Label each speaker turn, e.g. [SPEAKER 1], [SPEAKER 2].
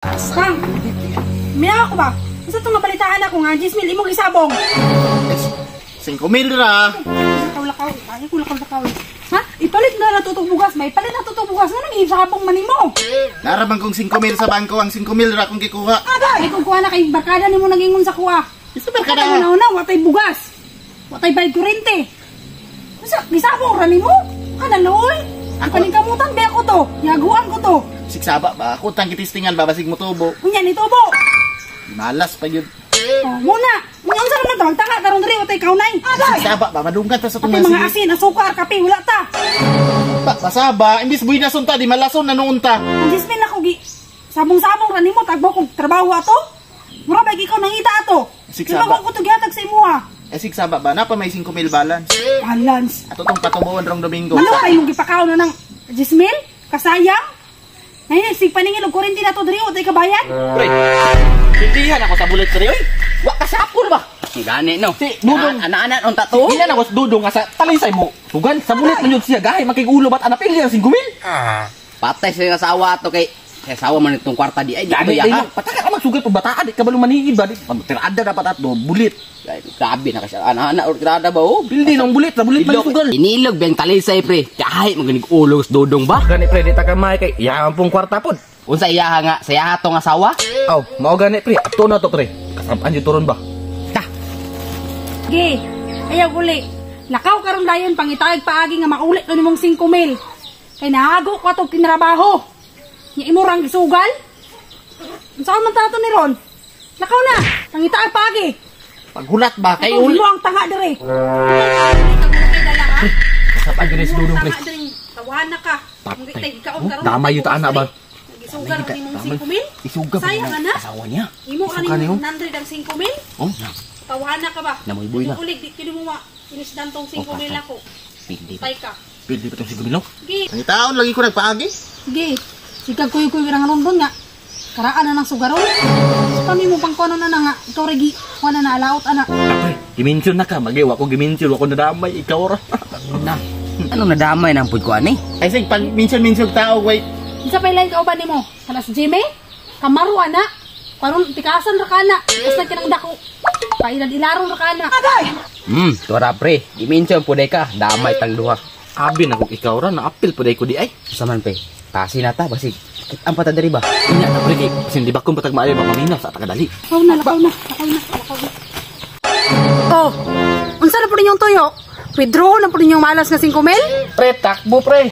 [SPEAKER 1] Kang, miyaw ako ba? Unsa itong nabalitaan ako nga, 10,000 imong gisabong.
[SPEAKER 2] 5 mil ra.
[SPEAKER 1] Lakaw, lakaw. Ay, ko lakaw, lakaw. Ha? Ipalit na natutong bugas. May palit na tutong bugas. Nga nang isabong man nimo?
[SPEAKER 2] Narabang kong 5 mil sa bangko, ang 5 mil ra kong gikuha.
[SPEAKER 1] Ay, kung kuha na kay barkada nimo nagingon sa kuha.
[SPEAKER 2] Isa barkada.
[SPEAKER 1] Kada una una, watay bugas. Watay bayad kurente. Unsa gisabong ra nimo? Kana loy. Ang paningkamutan be ako to. Yaguan ko to.
[SPEAKER 2] Sigsaba ba? Ako tang gitistingan ba basig mo tubo.
[SPEAKER 1] Unya ni tubo.
[SPEAKER 2] Malas pa yun.
[SPEAKER 1] Oh, muna. Unya unsa naman to? Magtaka karon diri watay kaunay.
[SPEAKER 2] Sigsaba ba? Madunggan ta sa
[SPEAKER 1] Atay
[SPEAKER 2] itong
[SPEAKER 1] mga asin, asukar, kape, wala ta.
[SPEAKER 2] Ba, basaba. Imbis buhay na sunta, di malason na noon ta.
[SPEAKER 1] Ang 10,000 ako gi sabong-sabong ra nimo tagbo kong trabaho ato. Mura ba ikaw nangita ato?
[SPEAKER 2] Sigsaba.
[SPEAKER 1] Di ba ko to gihatag sa imuha?
[SPEAKER 2] Eh, sigsaba ba? Napa may 5 mil balance.
[SPEAKER 1] Balance.
[SPEAKER 2] Ato tong patubuon rong Domingo.
[SPEAKER 1] Ano kayo mong gipakaon na ng 10,000? Kasayang? Ngayon, sig paningil og kurente na to diri o kabayan?
[SPEAKER 3] Pre, hindihan ako sa bulit pre, oy. Wa ka sapol ba?
[SPEAKER 4] Gani no.
[SPEAKER 3] Si Dudong.
[SPEAKER 4] Ana-ana unta to.
[SPEAKER 3] Hindi na was Dudong nga sa talisay mo. Sugal sa bulit man yun siya gahi makigulo bat anapil niya 5 mil.
[SPEAKER 4] Patay sa asawa to kay kay asawa man itong kwarta di ay di
[SPEAKER 3] Gani
[SPEAKER 4] ko
[SPEAKER 3] ya.
[SPEAKER 4] ya.
[SPEAKER 3] Pataka ka magsugal pag bataan di ka balong maniid ba di. Tirada dapat ato bulit.
[SPEAKER 4] Grabe na kasi ana-ana or tirada ba oh.
[SPEAKER 3] Pildi nang bulit, sa bulit man
[SPEAKER 4] Ilog,
[SPEAKER 3] sugal.
[SPEAKER 4] inilog biyang talisay pre. Kahay maganig ulo sa Dudong ba?
[SPEAKER 3] Gani pre, di ta kamay kay iyahan pong kwarta pod.
[SPEAKER 4] Unsa iyaha nga sa iyaha tong asawa?
[SPEAKER 3] Aw, mao gani pre, ato na to pre. Kasamaan jud turon ba?
[SPEAKER 4] Ta.
[SPEAKER 1] Ge, ayaw uli. Lakaw karon dayon pangitayag paagi nga mauli to nimong 5,000. Kay nahago ko atong kinrabaho. Nya imo rang gisugal. Unsa man ta to ni Ron? Lakaw na, pangitayag paagi.
[SPEAKER 2] Paghulat ba? Kay
[SPEAKER 1] Kay
[SPEAKER 2] uli.
[SPEAKER 1] mo ang tanga dire.
[SPEAKER 3] Kasamaan jud si Dudong pre.
[SPEAKER 1] Tawahan na ka.
[SPEAKER 3] Patay. Oh, damay yun ta, ana ba?
[SPEAKER 1] Gisugal ra nimong 5,000.
[SPEAKER 3] Isuga pa
[SPEAKER 1] Sayang
[SPEAKER 3] na
[SPEAKER 1] ana.
[SPEAKER 3] asawa niya.
[SPEAKER 1] Imo ra
[SPEAKER 3] Isuga
[SPEAKER 1] nimong
[SPEAKER 3] niyo.
[SPEAKER 1] 900 ang 5,000.
[SPEAKER 3] Oh,
[SPEAKER 1] Tawahan na ka ba?
[SPEAKER 3] Namoy-boy na.
[SPEAKER 1] Ulig di kini mo ma inisdan tong 5,000
[SPEAKER 3] Oh, patay.
[SPEAKER 1] ako.
[SPEAKER 4] Pindi.
[SPEAKER 1] Patay ka.
[SPEAKER 3] Pildi pa tong 5 mil no?
[SPEAKER 1] Gi,
[SPEAKER 2] Ang taon lagi ko nagpaagi.
[SPEAKER 1] gi. Sikag kuy-kuy ra nga rondon nga. Karaan na ng sugaron. Sa kami mo pang kono na na nga. Ikaw regi, kuha na na alaot ana.
[SPEAKER 3] Pre, gimension na ka. Magiwa ko gimension, wa ko nadamay ikaw ra.
[SPEAKER 4] Na. Ano nadamay nang pud ko ani?
[SPEAKER 2] Ay sig pag minsan-minsan tao wait.
[SPEAKER 1] Isa pa ilain ka uban nimo. Kalas Jimmy, kamaru ana. Karon tikasan ra kana. Basta kinang dako. Pailad ilaron ra kana.
[SPEAKER 4] Tuara pre. Gimension pud ka, damay tang duha.
[SPEAKER 3] Abi na kung ikaw ra naapil pud ay ko di ay.
[SPEAKER 4] Unsa man pre? Pasi na ta basig. Kit-an pa ta diri ba?
[SPEAKER 3] Unya na pre kay sin di ba kung patag maayo ba paminaw sa takadali.
[SPEAKER 1] Lakaw na, lakaw na, lakaw na, lakaw na. Oh, unsa na po ninyong tuyo? Withdraw na po ninyong malas nga 5,000?
[SPEAKER 3] Pre, takbo pre.